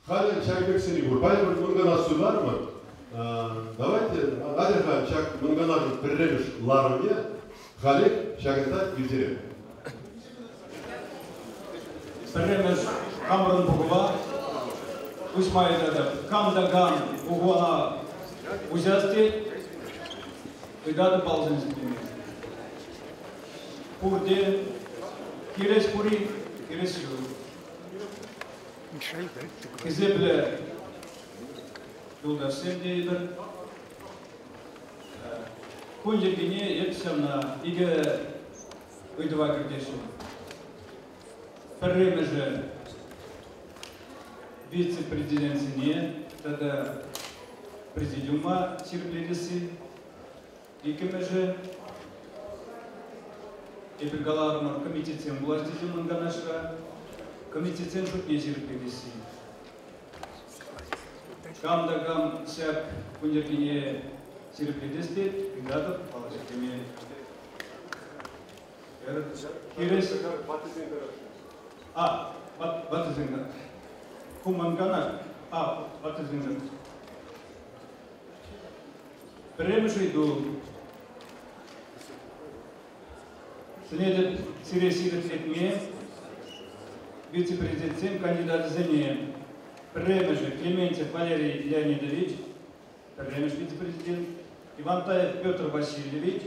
Халӗ ҫак пек сӗнӳ пур. Паян пӗр Мӑн Канаш суйларӑмӑр. Давайте атьӑр-ха ҫак Мӑн Канашӑн пӗрремӗш ларӑвне халех ҫакӑнта ирттерер. Пӗрремӗш хамӑрӑн пухӑва уҫма ыйтатӑп. Кам та кам пухӑва уҫас тет, ыйтатӑп алсен ҫӗклеме. Пурте хирӗҫ пур-и, хирӗҫ ҫук. Хисеплӗ юлташсем тейӗпӗр. Кун йӗркине эп ҫавна икӗ ыйтӑва кӗртесшӗн. Пӗрремӗшӗ вице-президентсене тата президиума ҫирӗплетесси. Иккӗмӗшӗ эпир каларӑмӑр, комитетсем пулас тесе Мӑн Канашра комитетсен шутне ҫирӗплетесси. Кам та кам ҫак кун йӗркине ҫирӗплетес тет, ыйтатӑп палӑртса теме. Хирӗҫ. А, ваттисен канаш. Ку Мӑн Канаш. А, ваттисен канаш. Пӗрремӗш ыйту. Сӗнетӗп сире ҫирӗплетме вице-президентсен кандидачӗсене. Пӗрремӗшӗ Клементьев Валерий Леонидович, пӗрремӗш вице-президент, Ивантаев Петр Васильевич,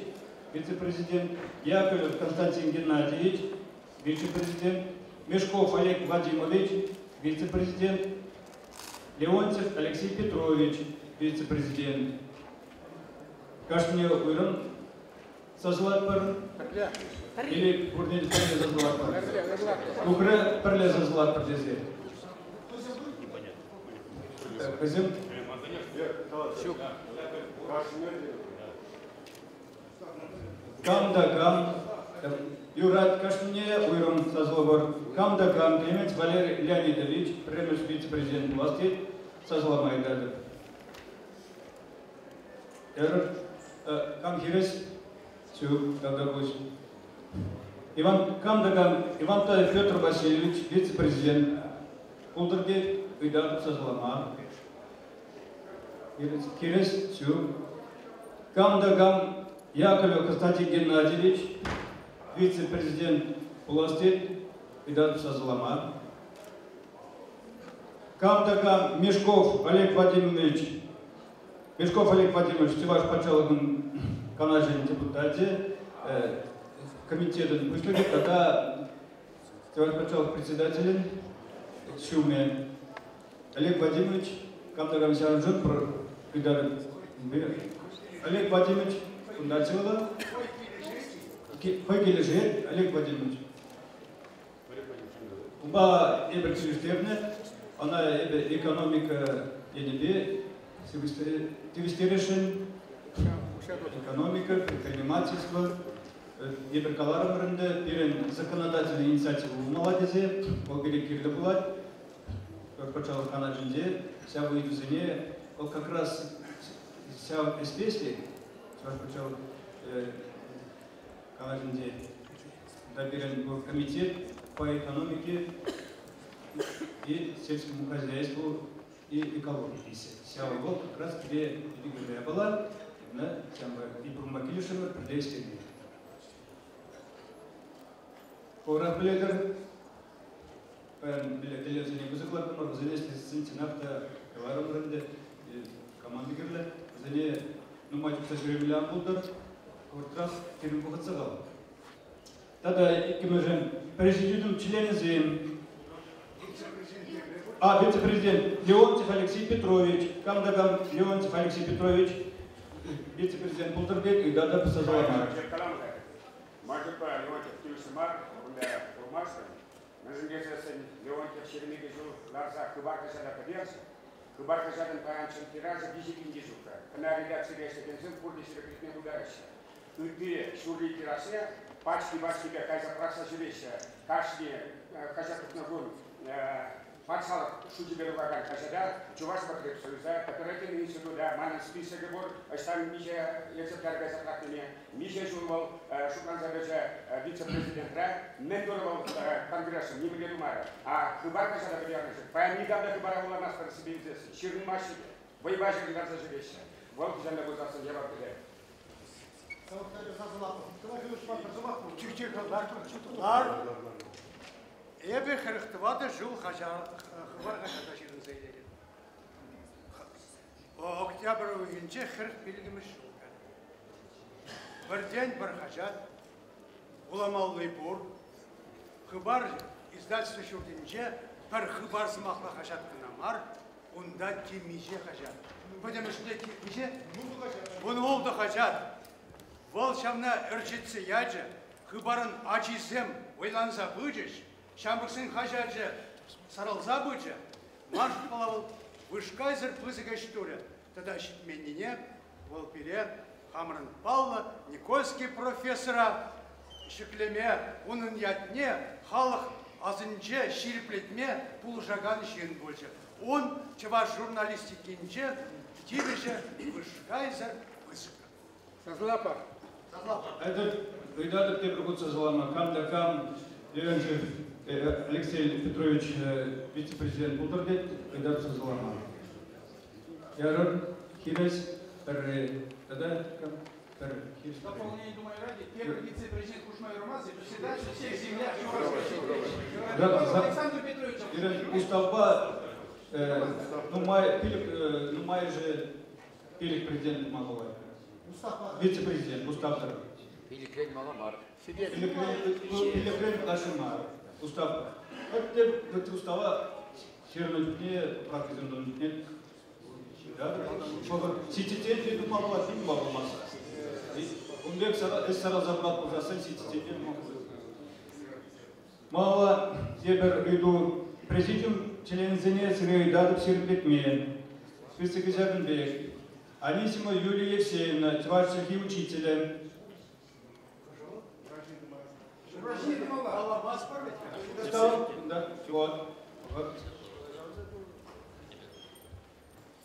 вице-президент, Яковлев Константин Геннадьевич, вице-президент, Мешков Олег Вадимович, вице-президент, Леонтьев Алексей Петрович, вице-президент. Кашнине уйрӑм сасӑлатпӑр. Или пурне те пӗрле сасӑлатпӑр. Тухрӗ пӗрле сасӑлатпӑр тесе. Хӑйсем Ҫук. Кам та кам юрать кашнине уйрӑм сасӑлӑпӑр. Кам та кам Клемент Валерий Леонидович пӗрремӗш вице-президент пулас тет, сасӑлама ыйтатӑп. Терӗр. Кам хирӗҫ? Ҫук, тавтапуҫ. Иван, кам та кам Иван Таев Петр Васильевич вице-президент пултӑр тет, ыйтатӑп сасӑлама. Хирӗҫ ҫук. Кам та кам Яковлев Константин Геннадьевич вице-президент пулас тет, ыйтатӑп сасӑлама. Кам та кам Мешков Олег Вадимович Мешков Олег Вадимович Чӑваш патшалӑхӗн Канашӗн депутачӗ, комитетӑн пуҫлӑхӗ тата Чӑваш патшалӑх председателӗн ҫумӗ. Олег Вадимович, кам та кам ҫавӑншӑн Олег Вадимович кунта чӑвала. Хӑй килӗшет, Олег Вадимович. Унпа эпир килӗштернӗ. Ӑна эпӗ экономика енӗпе тивӗҫтересшӗн. Экономика, предпринимательство. Эпир каларӑмӑр ӗнтӗ, пирӗн законодательнӑй инициатива пулмалла тесе, вӑл пире кирлӗ пулать. Патшалӑх Канашӗнче ҫав ыйтусене вӑл как раз ҫав ӗҫпе ӗҫлет. Чӑваш патшалӑх Канашӗнче. Унта пирӗн комитет по экономике и сельскому хозяйству и экологии теҫҫӗ. Ҫав вӑл как раз пире питӗ япала, именно ҫавӑнпа и пурӑнма килӗшрӗмӗр, пӗрле ӗҫлеме. Хӑвӑрах пӗлетӗр, паян тӗллевсене пысӑклатнӑ, вӗсене ӗҫлесен чӑнах та каларӑмӑр ӗнтӗ, команда кирлӗ. Вӗсене нумай чупса ҫӳремелле ан пултӑр, хӑвӑртрах пирӗн вӑхӑт сахал. Тата иккӗмӗшӗн президиум членӗсем. А, вице-президент Леонтьев Алексей Петрович. Кам та кам Леонтьев Алексей Петрович вице-президент пултӑр тет, ыйтатӑп сасӑлама. Мӑшӑрпа Леонтьев тивӗҫлӗ мар, унта пулмастӑн. Мӗншӗн тесессӗн Леонтьев 22 ҫул ларса Хыпар хаҫата пӗтерчӗ. Хыпар хаҫатӑн паян чӑн тиражӗ 3 000 те ҫук-ха. Кӑна редакцире ӗҫлекенсем пурте ҫирӗплетме пултараҫҫӗ. Ытти ҫурри тиражне пачки-пачкипе кайса пӑрахса ҫӳреҫҫӗ. Кашни хаҫат тухнӑ кун. Патшалӑх шучӗпе тухакан хаҫата, Чувашпотребсоюза, Кооперативный института манӑн списокӗ пур, ӑҫтан миҫе экземпляр кайса пӑрахнине, миҫе ҫул вӑл шутланса тӑчӗ вице-президентра, мӗн турӗ вӑл конгрессӑн, нимӗн те тумарӗ. А Хыпар хаҫата пӗтернӗшӗн паян никам та Хыпара вуламастпӑр себе илсессӗн, ҫырӑнмаҫҫӗ те, вӑйпа ҫырӑнтарса ҫӳреҫҫӗ. Вӑл хӑҫан та пулсассӑн явап тытать. Лар. Эпӗ 44 ҫул Хыпар хаҫата ҫырӑнса илетӗп. Октябрь уйӑхӗнче 45-мӗш ҫул. Пӗртен пӗр хаҫат, вуламалли пур. Хыпар издательство ҫуртӗнче пӗр Хыпар сӑмахлӑ хаҫат кӑна мар, унта темиҫе хаҫат. Пӗтӗмӗшле миҫе? 16 хаҫат. Вӑл ҫавна ӗрчетсе ячӗ. Хыпарӑн ачисем вӑйланса пычӗҫ, ҫамрӑксен хаҫачӗ сарӑлса пычӗ. Ман шутпала вӑл вышкайсӑр пысӑк ӗҫ турӗ. Тата ҫитменнине вӑл пире хамӑрӑн паллӑ Никольский профессора ҫӗклеме, унӑн ятне халӑх асӗнче ҫирӗплетме пулӑшакан ҫын пулчӗ. Ун чӑваш журналистикинче тивӗҫӗ вышкайсӑр пысӑк. Сасӑлапа. Этот ыйтатӑп тепӗр хут сасӑлама. Кам та кам Леонтьев Алексей Петрович вице-президент пултӑр тет, ыйтатӑп сасӑлама. Ярӑр, хирӗҫ, пӗрре. Тата кам? Пӗр хирӗҫ. Дополнение Думай Ради, первый вице-президент хушма юрамасть, председатель всех землях Да, Александр Петрович. Пирӗн уставпа нумай, пилӗк, нумайӑшӗ пилӗк президент пулма пулать. Вице-президент, устав тӑрӑх. Пилӗкрен мала мар. Пилӗкрен ытлашши мар. Устав. Вот те устава ҫырнӑ чухне, поправкисем тунӑ чухне ситетен те тума пулать, ним тума пулмасть. Ун пек ӗҫ сарӑлса пырать пулсассӑн ситетен те тума пулать. Малалла тепӗр ыйту. Президиум членӗсене сире ыйтатӑп ҫирӗплетме. Списокӗ ҫакӑн пек. Анисимова Юлия Евсеевна, чӑваш чӗлхи учителӗ.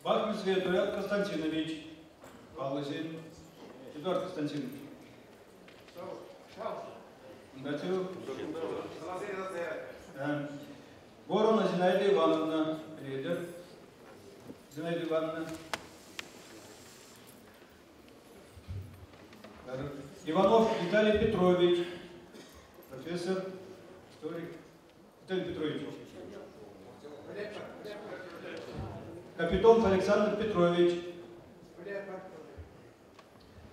Бахмисов Эдуард Константинович, паллӑ ҫын. Эдуард Константинович. Ворона Зинаида Ивановна, лидер. Зинаида Ивановна. Иванов Виталий Петрович, профессор, историк. Виталий Петрович. Капитонов Александр Петрович.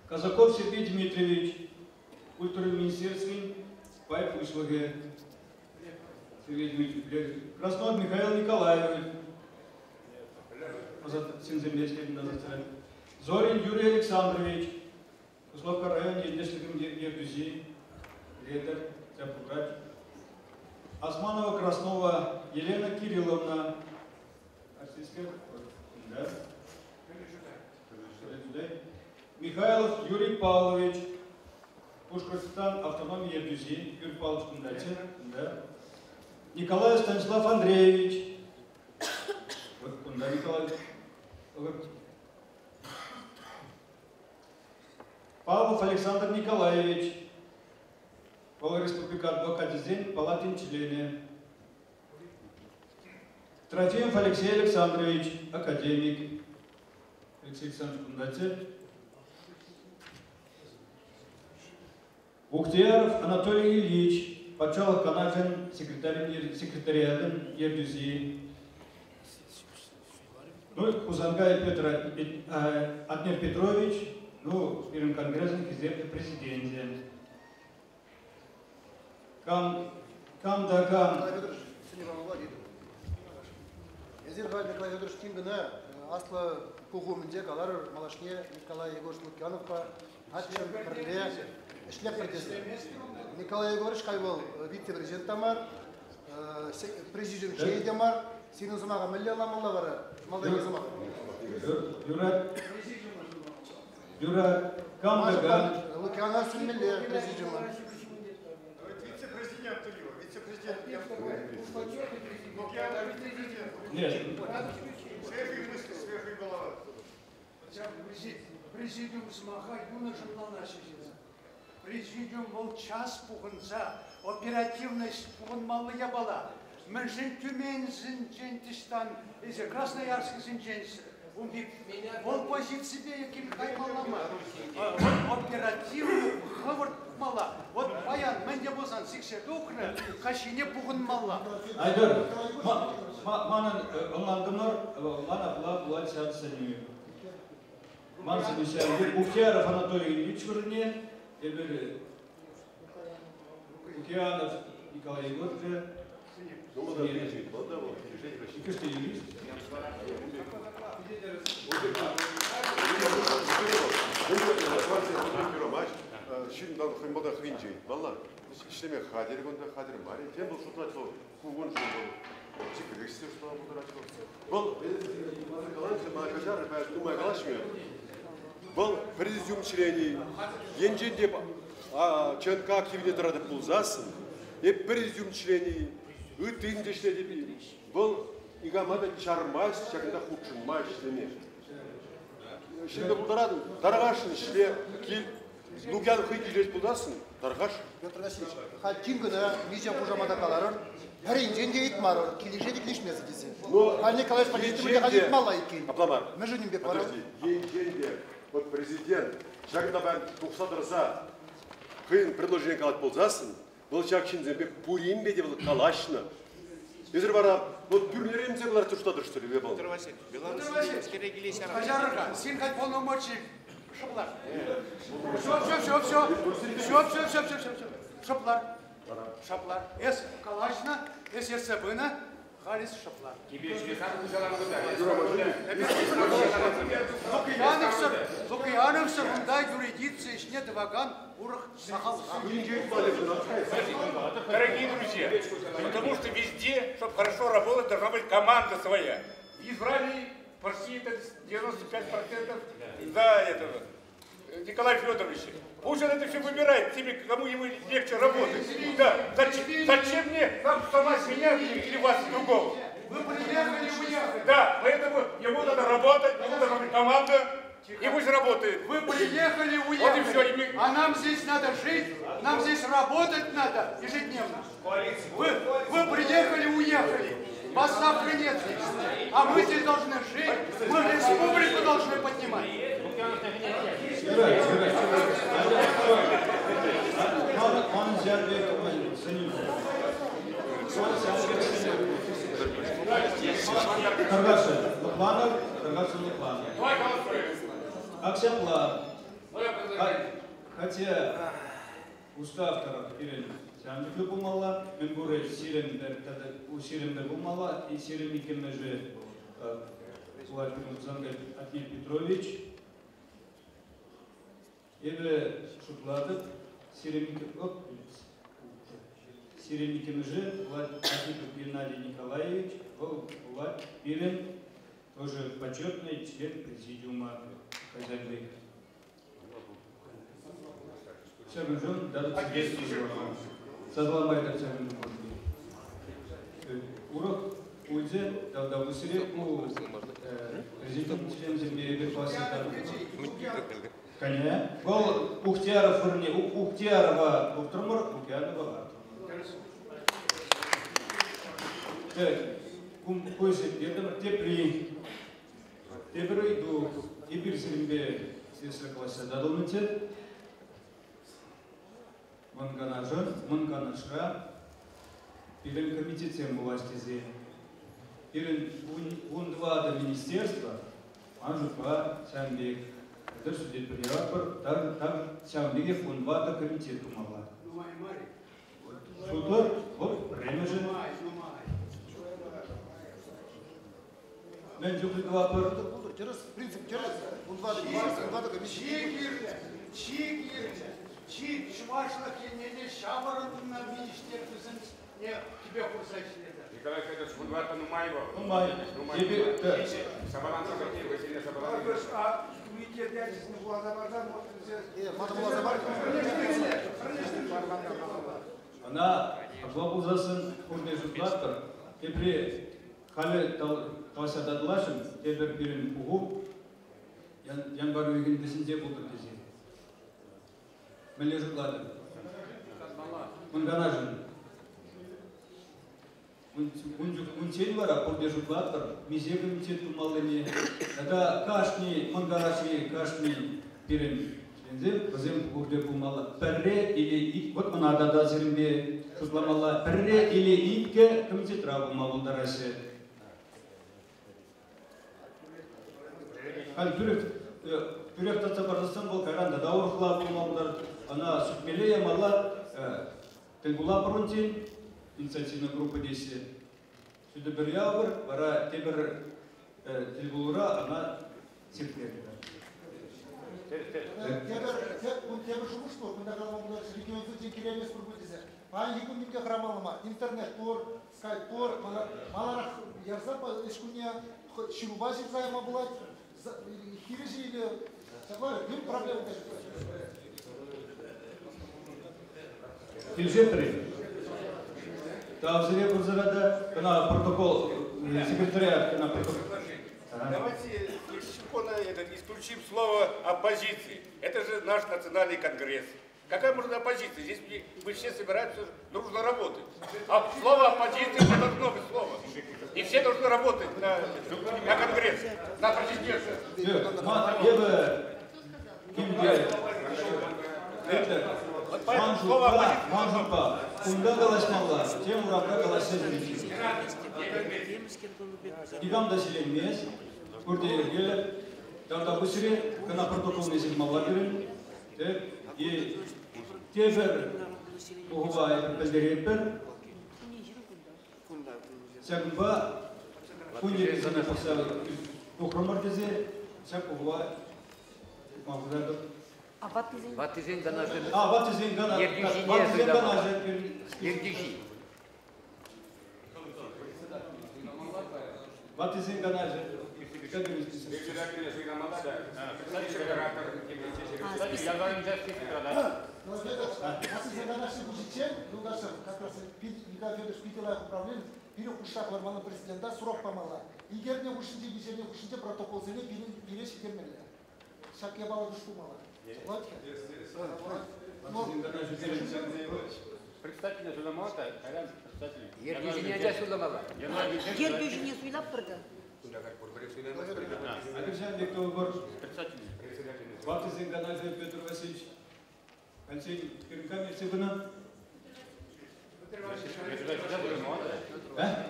Казаков Сергей Дмитриевич, культура министерствин пай пуҫлӑхӗ. Сергей Дмитриевич. Краснов Михаил Николаевич. Зорин Юрий Александрович, Куславкка район ентешлӗхӗн ертӳҫи, лидер, тӗп врач. Османова Краснова Елена Кирилловна, артистка, да. Михайлов Юрий Павлович, Пушкӑртстан автономи ертӳҫи, Юрий Павлович кунтаччӗ, да. Николаев Станислав Андреевич, вот кунта Николай. Павлов Александр Николаевич, вӑл республика адвокачӗсен палатин членӗ. Трофимов Алексей Александрович, академик. Алексей Александрович кунтаччӗ. Ухтияров Анатолий Ильич, патшалӑх канашӗн секретариатӗн ертӳҫи. Ну, Хусанкай Петр Атнер Петрович, ну, пирӗн конгресӑн хисеплӗ президенчӗ. Кам, кам та кам. Эсир халь, Николай Федорович, тин кӑна аслӑ пуху умӗнче каларӑр, малашне Николай Егорович Лукьяновпа таччӑн пӗрле ӗҫлетпӗр тесе. Николай Егорович хай вӑл вице-президент та мар, президиум членӗ те мар. Сирӗн сӑмаха мӗнле ӑнланмалла вара? Малтанхи сӑмах. Юрать. Юрать. Кам та кам. Лукьянова сӗнмелле президиума. Вице-президент его, вице-президент. Нет. Свежие мысли, свежая голова. Президиум сӑмаха юнашӑнлана ҫиҫӗ. Президиум вӑл час пухӑнса, оперативность пухӑнмалли япала. Мӗншӗн Тюменьсенчен тыштан, эсӗ Красноярскисенчен вӑл позиципе ким каймалла мар. Вот оперативно хӑвӑрт пухмалла. Вот паян мӗн те пулсан сиксе тухрӗ, каҫхине пухӑнмалла. Айдер, манӑн ӑнлантӑмӑр, ман апла пулать ҫав сӗнӳ. Ман сӗнӳ ҫав Ухтияров Анатолий Ильич вырӑнне, эпир Лукианов Николай Егорович. Иккӗш юрист. Ҫынтан хӑймалта хӑйӗнчен. Валла, ӗҫлеме хатӗр кунта, хатӗр мар. Тем вӑл шутлать вӑл, кугун шул вӑл. Чикӗлешсе шутлама пултарать вӑл. Вӑл, каҫар, нумай калаҫмӗ. Вӑл президиум членӗ, енчен те ЧНК активне тӑратып пулсассӑн, эп президиум членӗ, ыттин те ӗҫлетӗп. Вӑл никама та чармасть, ҫакӑнта хутшӑнма ӗҫлеме. Ӗҫлеме пултаратӑн, тархасшӑн ӗҫле, кил. Лукьян хӑй килет пултарсӑн, тархаш. Петр Васильевич, халь тин кӑна миҫе хушамата каларӑр, пӗринчен те ыйтмарӑр, килӗшет килӗшмесӗр тесе. Халь Николаевич политикӑн халь ыйтмалла иккен. Апла мар. Мӗншӗн ун пек вара? Подожди, енчен те вот президент ҫакӑнта паян тухса тӑрса хӑйӗн предложение калать пулсассӑн, вӑл ҫак ҫынсемпе пуринпе те вӑл калаҫнӑ. Эсир вара вот пӳрнеремсе кӑларса шутлатӑр, что ли, был? Петр Васильевич, Каҫарӑр-ха, сирӗн халь полномочий шӑплар. Все, все, все, все. Все, все, все, все, все, все. Шӑплар. Шӑплар. Эс калаҫнӑ, эс ертсе пынӑ, халь эс шӑплар. Лукьяновсӑр, Лукьяновсӑр унта юридици ӗҫне тӑвакан урӑх сахал. Дорогие друзья, потому что везде, чтобы хорошо работать, должна быть команда своя. В Израиле почти это 95% за этого Николая Федоровича. Пусть он это все выбирает теми, кому ему легче работать. Да, зачем мне нам сама меня или вас другого? Вы приехали, уехали. Да, поэтому ему надо работать, ему должна быть команда, и пусть работает. Вы приехали, Вот и уехали. все, и мы- А нам здесь надо жить, нам здесь работать надо ежедневно. Вы приехали, уехали. Вас завтра нет здесь. А мы здесь должны жить, мы республику должны поднимать. Манӑн ҫав пек сӗнӳ. Манӑн ҫав пек сӗнӳ. Тархасшӑн лӑпланӑр, тархасшӑн лӑпланӑр. Давай голосуем. Ак ҫапла. Мое предложение. Хотя устав тӑрӑх пирӗн ҫамрӑклӑ пулмалла, мӗнпурӗ ҫирӗмпӗр тата ҫирӗмпӗр пулмалла, и ҫирӗм иккӗмӗшӗ пулать пирӗн Хусанкай Атнер Петрович. Эпӗ шутлатӑп, ҫирӗм иккӗмӗшӗ пулать Архипов Геннадий Николаевич, вӑл пулать пирӗн тоже почетный член президиума хозяйки. Ҫакӑншӑн датӑ сасӑламай та ҫакӑншӑн может быть. Урӑх пулчӗ, тавтапуҫ сире ку президиум членсемпе эпир классика. Коня. Вӑл Ухтияров вырӑнне Ухтиярова тухтӑрмӑр, Лукьянова лартрӑмӑр. Так, куҫӗ кертӗмӗр. Тепри. Тепӗр ыйту. Эпир сирӗнпе съездра калаҫса татӑлнӑччӗ. Мӑн Канашра пирӗн комитетсем пулас тесе. Пирӗн 14 министерство, ман шутпа, ҫавӑн пек тӗр судетпӗр яваппӑр, так ҫавӑн пекех 14 комитет тумалла. Нумай мар. Шутлӑр, вӑл пӗрремӗшӗ. Нумай, нумай. Мӗн чухлӗ тӑватпӑр? Тӗрӗс, принцип тӗрӗс. 14 министерство, 14 комитет. Чи кирлӗ, чи кирлӗ, чи чӑвашлӑх енне ҫаврӑннӑ министерствӑсене тӗпе хурса ӗҫлетӗр. Николай Федорович, вунватӑ нумай вӑл. Нумай. Нумай. Эпир, да. Сабаланса пӗтни, вӗсене сабаланса. Мана вуласа пар. Ӑна Апла пулсассӑн пурте шутлатпӑр. Тепре халӗ калаҫса татӑласшӑн, тепӗр пирӗн пуху январь уйӑхӗн вӗҫӗнче пултӑр тесе. Мӗнле шутлатӑр? Мӑн Канашӑн. Унччен вара пурте шутлатпӑр, миҫе комитет тумаллине тата кашни Мӑн Канашри кашни пирӗн членсем, вӗсем пурте пулмалла. Пӗрре или ик, вот ӑна тата сирӗнпе шутламалла, пӗрре или иккӗ комитетра пулма пултараҫҫӗ. Халь тӳрех, тӳрех татса парсассӑн вӑл кайран тата урӑхла пулма пултарать. Ӑна сӳтмелле ямалла тӗл пулатпӑр унччен, инициативная группа теҫҫӗ. Сӳтӗ пӗр явӑпӑр, вара тепӗр тӗлпулура ӑна сиртерӗпӗр. Тепӗр шухӑш пур, кунта калама пултарать, регионсенчен килейместпӗр пуль тесе. Паянхи кун нимте хӑрамалла мар. Интернет пур, скайп пур, маларах ярса ӗҫ кунне ҫырупа ҫырса яма пулать. Хирӗҫ или ҫапла пир проблема та ҫук. Килӗшетӗр-и? Тав сире пурсӑра та. Кӑна протокол секретариат кӑна протокол. Давайте лексикона этот, исключим слово оппозиции. Это же наш национальный конгресс. Какая может оппозиция? Здесь мы все собираемся, нужно работать. А слово оппозиция это должно быть слово. И все должны работать на конгресс, на президента. Эпӗ ман шутпа, кунта калаҫмалла, тем урамра калаҫса ҫӳрет. Никам та ҫиленмест, пурте йӗркеллӗ. Тавта пуҫре кӑна протоколне ҫырмалла пирӗн. И тепӗр пухӑва эпир пӗлтеретпӗр. Ҫакӑнпа кун йӗркисене пӑхса тухрӑмӑр тесе ҫак пухӑва тытма хушатӑп. Ваттисен канашӗн А, ваттисен канашӗ. ертӳҫине Ваттисен канашӗ. Ертӳҫи. Ваттисен канашӗ. Ваттисен канашӗ пуҫӗнчен юлташсем, как раз Николай Федорович питӗ лайӑх управлени, пире хушса хӑвармалла президента срок памалла. Икӗ эрне хушшинче, виҫӗ эрне хушшинче протоколсене пире ҫитермелле. Ҫак япала кӑшт пулмалла. Председателя суйламалла та, кайран председатель. Ертӳҫине те суйламалла. Ертӳҫине суйлатпӑр та. Александр Викторович, Ваттисен канашӗ Петр Васильевич, Алексей Киркан ертсе пынӑ.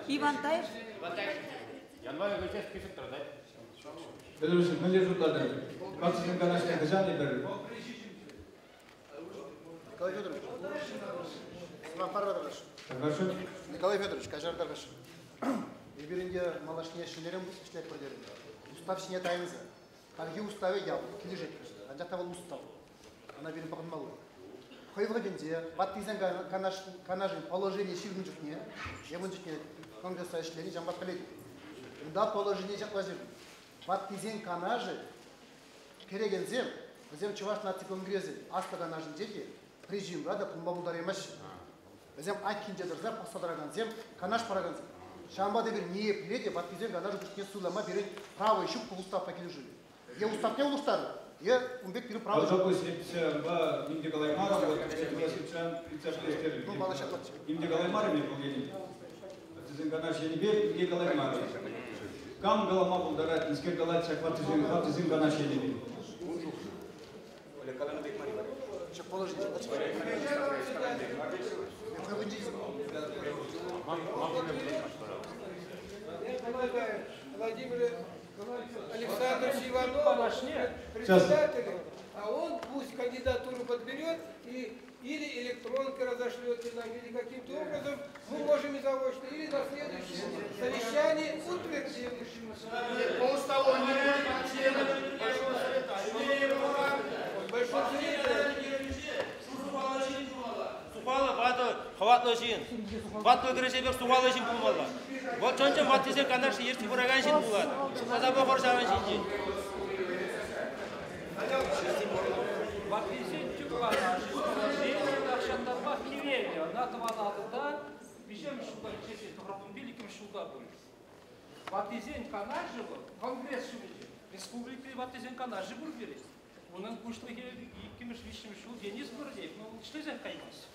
Иван Таев. Январь вӗҫе список тӑратать. Петр Васильевич, мӗнле шутлатӑр? Ваттисен канашне хӑҫан эпир? Николай Федорович, сӑмах паратӑр. Хорошо. Николай Федорович, каҫартӑр. Эпир ӗнтӗ малашне ҫӗнӗрен ӗҫлетпӗр терӗм. Устав ҫине тайӑнса. Хальхи уставӗ япӑх, килӗшет. Анчах та вӑл устав. Ӑна пирӗн пӑхӑнмалла. Хӑй вӑхӑтӗнче ваттисен канашӗн положени ҫырнӑ чухне, ун чухне конгресса ӗҫленӗ, ҫавӑнпа пӗлетӗп. Унта положени ҫапла ҫырнӑ. Ваттисен канашӗ кӗрекенсем, вӗсем Чӑваш наци конгресӗн аслӑ канашӗнче те президиумра та пулма пултараймаҫҫӗ. Вӗсем айккинче тӑрса пӑхса тӑракансем, канаш паракансем. Ҫавӑнпа та эпир ниепле те ваттисен канашӗ пуҫне суйлама пирӗн право ҫук ку уставпа килӗшӳллӗ. Е уставне улӑштарнӑ, е ун пек пирӗн право ҫук. Нимте калаймарӑм, нимте калаймарӑм эп вӑл енӗпе. Ваттисен канаш енӗпе нимте калаймарӑм. Кам калама пултарать, мӗскер калать ҫак ваттисен канаш енӗпе? Я предлагаю Владимира Александровича Иванова председателя, а он пусть кандидатуру подберет и или электронкой разошлет нам, или каким-то образом мы можем и заочно, или на следующем совещании утвердим. По уставу он не будет членом Большого Совета. Большого Совета. Сухала ватӑ хӑватлӑ ҫын. Ватлӑ кӗрешепех сухаллӑ ҫын пулмалла. Вӑл чӑн-чӑн ваттисен канашне ертсе пыракан ҫын пулать. Шутласа пӑхӑр ҫавӑн ҫинчен. Ваттисен тӗп канашӗ тахҫантанпах кивелнӗ. Ӑна Тӑван Атӑлта Миҫемӗш ҫулта пичетлет, 95-мӗш ҫулта пуль. Ваттисен канашӗ вӑл, конгресс ҫумӗнче, республикӑри ваттисен канашӗ пур пирӗн. Унӑн пуҫлӑхӗ иккӗмӗш, виҫҫӗмӗш ҫул Денис Гордеев, но вӑл ӗҫлесех каймасть.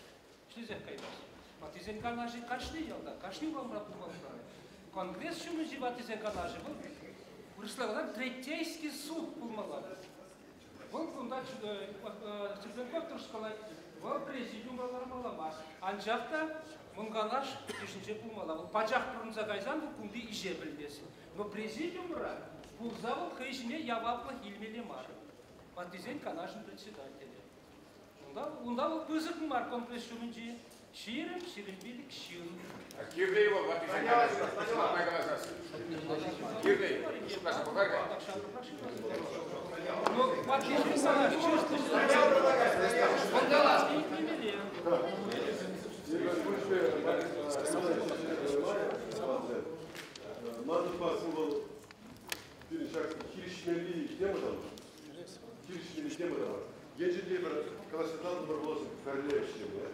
Ӗҫлесех каймасть. Ваттисен канашӗ кашни ялта, кашни урамра пулма пултарать. Конгресс ҫумӗнчи ваттисен канашӗ вӑл вырӑсла каласан третейский суд пулмалла. Вӑл кунта Цыпленков тӑрӑшкалать, вӑл президиумра лармалла мар. Анчах та мӑн канаш йышӗнче пулмалла. Вӑл пачах пурӑнса кайсан вӑл кунти ӗҫе пӗлмест. Но президиумра пулса вӑл хӑй ҫине яваплӑх илмелле мар. Ваттисен канашӗн председателӗ. Унта вӑл пысӑк мар конгресс ҫумӗнчи 20-25 ҫын. Кирлӗ-и вӑл ваттисен канашӗ? Сӑмах каласассӑн. Кирлӗ-и? Шутласа пӑхар-ха. Ну, ваттисен канашӗ чыслӑ. Манӑнпа ку вӑл пирӗн ҫак хирӗҫмелли тема та мар. Хирӗҫмелли тема та мар. Енчен те пӗр калаҫса татӑлмӑр пулас пӗрле ӗҫлеме,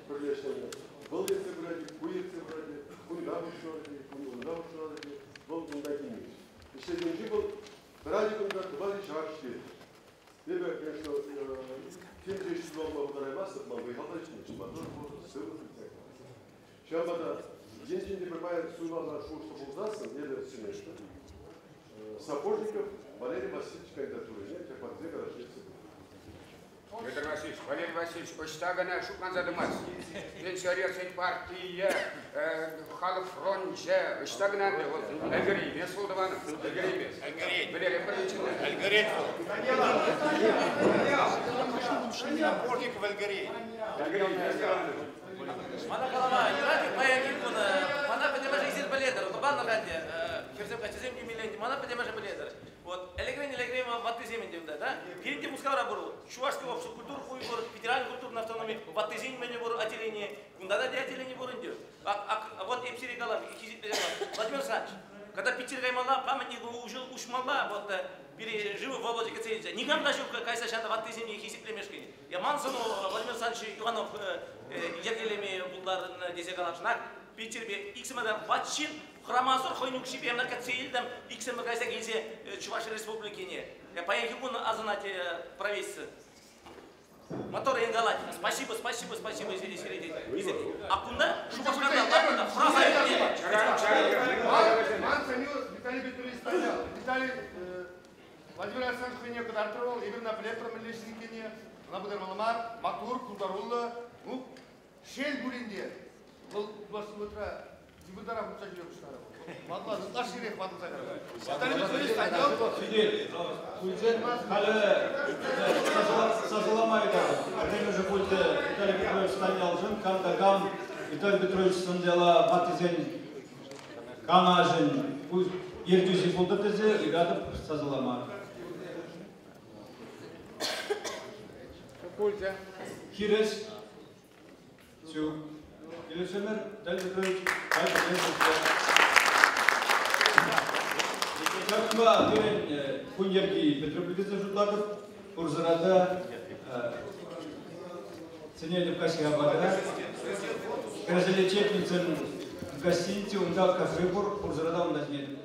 пӗрле ӗҫлеме. Вӑл ертсе пырать, ку ертсе пырать, кунта хутшӑнать, унта хутшӑнать, вӑл унта килмест. Ӗҫлекенче вӑл тӑрать кунта, тӑвать ҫак ӗҫлет. Эпӗ, конечно, темиҫе ӗҫ тума пултараймастӑп, ман вӑй-хал та ҫитмест, ман тоже сывлӑх Ҫавӑнпа та енчен те пӗр пай суйласа шухӑшлӑ пулсассӑн, эпӗ сӗнетӗп. Сапожников Валерий Васильевич кандидатурине Чапатзе калаҫне Петр Васильевич, Валерий Васильевич ӑҫта кӑна шутланса тӑмасть. Пенсионерсен партийӗ, халӑх фрончӗ, ӑҫта кӑна вӑл ӗлкӗреймест вӑл тӑванӑм, ӗлкӗреймест. Ӗлкӗрет. Валерий пӗринчен. Ӗлкӗрет вӑл. Сапожников ӗлкӗрет. Ӗлкӗреймест тӑванӑм. Мана калама юрать паянхи кун, мана пӗтӗмӗш эсир пӗлетӗр, лӑпланӑр ӗнтӗ, хӗрсем каччӑсем темелле, мана пӗтӗмӗше пӗлетӗр. Вот, ӗлӗкрен-ӗлӗкрен ваттисем ӗнтӗ унта, да? Пирӗн те Мускавра пур, Чувашский общество культур хуй пур, федеральный культурный автономи, ваттисен мӗнӗ пур отделени, кунта та отделени пур ӗнтӗ. Вот эп сире калам, хисеплесе калам, Владимир Александрович, когда Питер каймалла, памятник уҫмалла, вот, пире живы Володя кӗтсе илчӗ. Никам та ҫук кайса ҫанӑ ваттисене хисеплемешкӗн. Я ман сыну Владимир Александрович Иванов йӗркелеме пултарнӑ тесе каласшӑнах. Питерпе иксӗмӗр ват ҫын хӑрамасӑр хӑйӗн укҫипе ӑна кӗтсе илтӗм, иксӗмӗр кайса килсе Чӑваш Республикине. Паянхи кун асӑнать правительство. Мотор калать. Спасибо, спасибо, спасибо, сире тет. А кунта Шупашкарта ларнӑ хӑраса ӳкнӗ. Ман сӗнӳ Виталий Петрович стоял. Виталий Владимир Александрович хӑйне кӑтартрӗ вӑл, эпир ӑна пӗлетпӗр мӗнле ҫын иккенне. Ӑна пытармалла мар, маттур, пултаруллӑ. Ну, шел пулин те, вӑл пулас вӑхӑтра йывӑртарах утса ҫӳре пуҫларӗ вӑл. Ватӑлас, ытлашширех ватӑлса кайрӗ. Виталий Петрович стоял. Сидел. Пульсен халӗ сасӑлама ыйтатӑп. Пӗрремӗшӗ пулчӗ Виталий Петрович Станьялшӑн, кам та кам Виталий Петрович Станьяла ваттисен канашӗн ертӳҫи пултӑр тесе ыйтатӑп сасӑлама. Пулчӗ. Хирӗҫ. Ҫук. Килӗшемӗр, Виталий Петрович, Ҫакӑнпа пирӗн кун йӗрки пӗтрӗ тесе шутлатӑп. Пурсӑра та сӗнетӗп каҫхи апата. Кӗрселе Чепницын гостиница, унта кафе пур, пурсӑра та унта чӗнетӗп.